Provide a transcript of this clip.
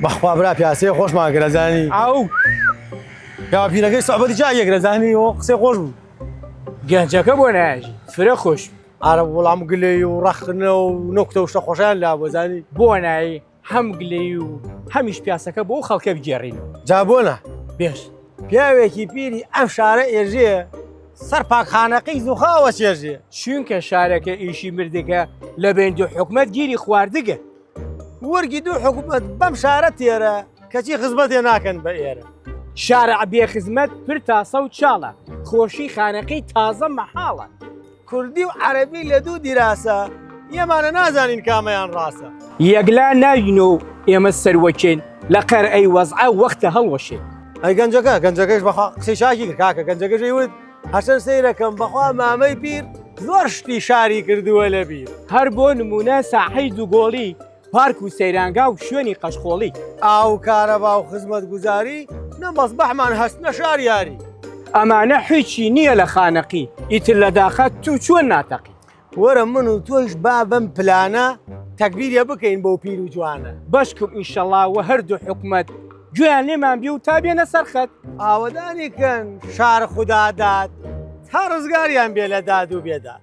بەخوا برا پیاسەیە خۆشمان کرد ئەزانی. ئەو. پیاوە پیرەکەی سوعبەتی چاکێ کرد ئەزانی ئەوە قسەی خۆش بوو. گەنجەکە بۆ نایەژی فرە خۆش بوو. ئارە وەڵام گلەیی و ڕەخنە و نوکتە و شتە خۆشیان لا بوو ئەزانی. بۆ نایی هەم گلەیی و هەمیش پیاسەکە بۆ خەڵکە بگێڕینەوە. جا بۆ نا؟ بێژ. پیاوێکی پیری ئەم شارە ئێژێ سەر پاکخانەقی زووخاوە چێژێ. چونکە شارەکە ئیشی مردگە لە بەین دوو حکومەت گیری خواردگە. ورگی دوو حکومەت بەم شارە تێرە کەچی خزمەتێ ناکەن بە ئێرە. شارع بێ خزمەت پر تاسە و چاڵە خۆشی خانەقی تازە مەحاڵە. کوردی و عەرەبی لە دوو دیراسە ئێمانە نازانین کامەیان ڕاستە. یەکلا ناوین و ئێمە سەروەکێن لە قەر ئەی وەزعە وەختە هەڵوەشێن. ئەی گەنجەکە گەنجەکەش بەخوا قسەی چاکی کرد کاکە گەنجەکەش ئەیوت هەرچەند سەیرەکەم بەخوا مامەی پیر زۆر شتی شاری کردووە لە بیر. هەر بۆ نموونە ساحەی دووگۆڵی، پارک و سەیرانگا و شوێنی قەشقۆڵی. ئاو و کارەبا و خزمەتگوزاری، نە مەسبەحمان هەس نە شاریاری. ئەمانە حیچی نییە لە خانەقی، ئیتر لە داخە تو چۆن ناتەقی. وەرە من و تۆیش با بەم پلانە، تەگبیرێ بکەین بەو پیر و جوانە. بەشکم ئینشەڵا وە هەردوو حکومەت، گوێیان لێمان بێ و تا بێنە سەر خەت. ئاوەدانی کەن شار خودا داد، تا ڕزگاریان بێ لە داد و بێداد.